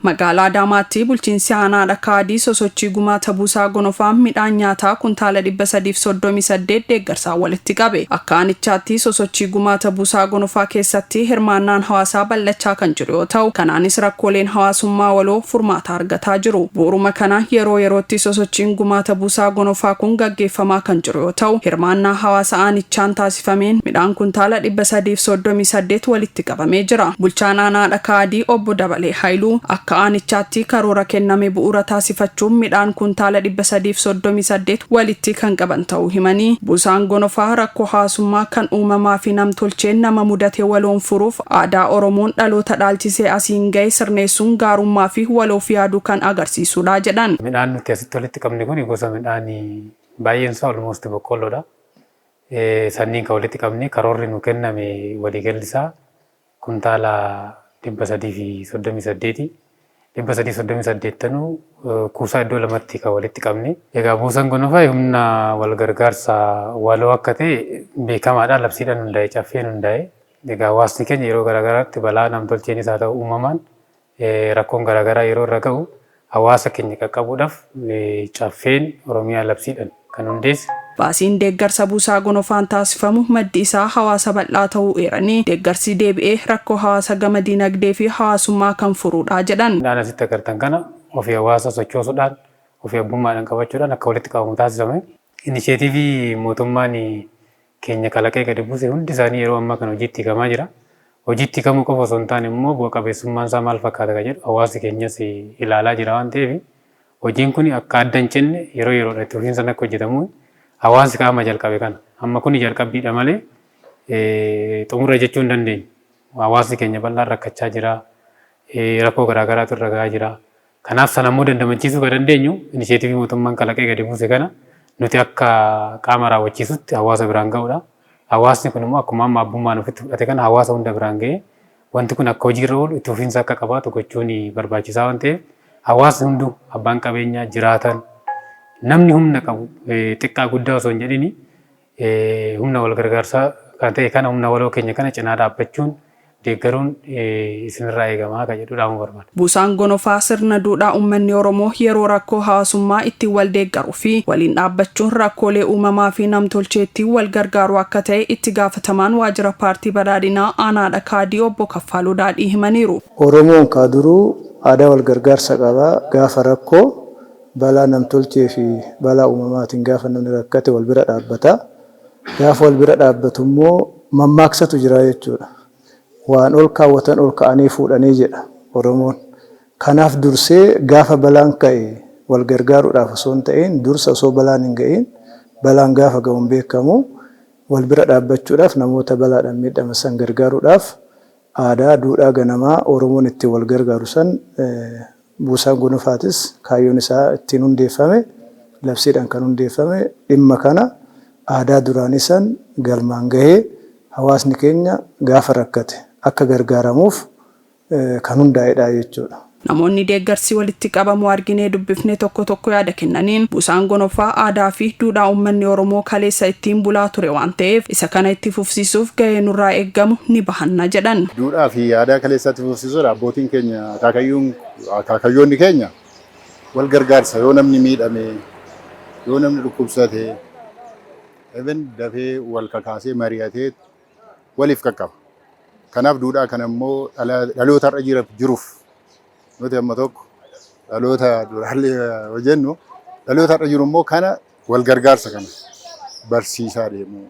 Magaalaa Adaamaatti bulchiinsi aanaa Dhakaadii sosochii gumaata buusaa gonofaa midhaan nyaataa kuntaala 338 deeggarsaan walitti qabe. Akka aanichaatti sosochii gumaata buusaa gonofaa keessatti hirmaannaan hawaasaa bal'achaa kan jiru yoo ta'u, kanaanis rakkooleen hawaasummaa waloo furmaata argataa jiru. Bu'uuruma kana yeroo yerootti sosochiin gumaata buusaa gonofaa kun gaggeeffamaa kan jiru yoo ta'u, hirmaannaa hawaasa aanichaan taasifameen midhaan kuntaala 338 walitti qabamee jira. Bulchaan aanaa Dhakaa Adii obbo Dabalee Haayiluu akka aanichaatti karoora kenname bu'uura taasifachuun midhaan kuntaala 338 walitti kan qaban ta'uu himanii, buusaan gonofaa rakkoo hawaasummaa kan uumamaa fi namtolcheen nama mudate waloon furuuf aadaa Oromoon dhaloota dhaalchisee asiin gahe sirneessuun gaarummaa fi waloof yaaduu kan agarsiisuudha jedhan. Midhaan nuti asitti walitti qabne kun gosa midhaanii baay'een isaa almost boqqoolloodha. Sanniin kan walitti qabne karoorri nu kenname waliigalli isaa kuntaala 338. 338tanuu kuusaa iddoo lamatti kan walitti qabne. Egaa buusaan gonofaa humna wal gargaarsa waloo akka ta'e beekamaadha. Labsiidhaan hundaa'e, caffeen hundaa'e. Egaa hawaasni keenya yeroo garaagaraatti balaa namtolcheenis haa ta'u uumamaan rakkoon garaagaraa yeroo irra ga'u hawaasa keenya qaqqabuudhaaf caffeen Oromiyaa labsiidhaan kan hundeesse. Baasiin deeggarsa buusaa gonofaan taasifamu maddi isaa hawaasa bal'aa ta'uu eeranii, deeggarsi deebi'ee rakkoo hawaasa gama dinagdee fi hawaasummaa kan furuudha jedhan. Midhaan asitti agartan kana ofii hawaasa sochoosuudhaan, ofii abbummaadhaan qabachuudhaan akka walitti qabamu taasifame. Inisheetiivii mootummaan keenya kalaqee gadi buuse hundi isaanii yeroo ammaa kana hojiitti hiikamaa jira. Hojiitti hiikamuu qofa osoo hin taane immoo bu'a qabeessummaan isaa maal fakkaata kan jedhu hawaasni keenyas ilaalaa jira waan ta'eef hojiin kun akka adda hin cinne yeroo yeroodhaan itti fufiinsaan akka hojjetamu hawaasni qaama jalqabe kana. Amma kuni jalqabbiidha malee xumura jechuu hin dandeenyu. Hawaasni keenya bal'aan rakkachaa jira. Rakkoo garaagaraatu irra gahaa jira. Kanaaf sana immoo dandamachiisuu kan dandeenyu inisheetivii mootummaan kalaqee gadi buuse kana nuti akka qaama raawwachiisutti hawaasa biraan ga'uudha. Hawaasni kun immoo akkuma amma abbummaan ofitti fudhate kana hawaasa hunda biraan ga'ee wanti kun akka hojiirra oolu itti fufiinsa akka qabaatu gochuun barbaachisaa waan ta'eef hawaasni hunduu abbaan qabeenyaa jiraatan namni humna qabu xiqqaa guddaa osoo hin jedhini humna wal gargaarsaa kan ta'e kana humna waloo keenya kana cinaa dhaabbachuun deeggaruun isinirraa eegama kan jedhu dhaamuu barbaada. Buusaan gonofaa sirna duudhaa uummanni Oromoo yeroo rakkoo hawaasummaa ittiin wal deeggaruu fi waliin dhaabbachuun rakkoolee uumamaa fi namtolchee ittiin wal gargaaru akka ta'e itti gaafatamaan waajjira paartii badhaadhinaa aanaa Dhakaadii obbo Kaffaaluu Daadhii himaniiru. Oromoon kaa duruu aadaa wal gargaarsa qaba. Gaafa rakkoo, balaa namtolchee fi balaa uumamaatiin gaafa namni rakkate wal bira dhaabbata. Gaafa wal bira dhaabbatu immoo mammaaksatu jira jechuudha. Waan ol kaawwatan ol ka'anii fuudhanii jedha Oromoon. Kanaaf dursee gaafa balaan ka'e wal gargaaruudhaaf osoo hin ta'iin dursa osoo balaan hin ga'iin balaan gaafa ga'u hin beekamu wal bira dhaabbachuudhaaf namoota balaadhaan miidhaman san gargaaruudhaaf aadaa, duudhaa ganamaa Oromoon ittiin wal gargaaru san Buusaan Gonofaatis kaayyoon isaa ittiin hundeeffame labsiidhaan kan hundeeffame dhimma kana aadaa duraanii san galmaan gahee hawaasni keenya gaafa rakkate akka gargaaramuuf kan hundaa'edha jechuudha. Namoonni deeggarsi walitti qabamu arginee dubbifne tokko tokko yaada kennaniin, Buusaan Gonofaa aadaa fi duudhaa uummanni Oromoo kaleessa ittiin bulaa ture waan ta'eef isa kana itti fufsiisuuf gahee nurraa eeggamu ni bahanna jedhan. Duudhaa fi aadaa kaleessaa itti fufsiisuudha. Abbootiin keenya akaakayyuun akaakayyoonni keenya wal gargaarsa yoo namni miidhame yoo namni dhukkubsate even dafee wal kakaasee mari'atee waliif qaqqaba. Kanaaf duudhaa kana immoo dhaloota har'a jiruuf nuti amma tokko dhaloota duraallee yoo jennu dhaloota har'a jiru immoo kana wal gargaarsa kana barsiisaa deemu.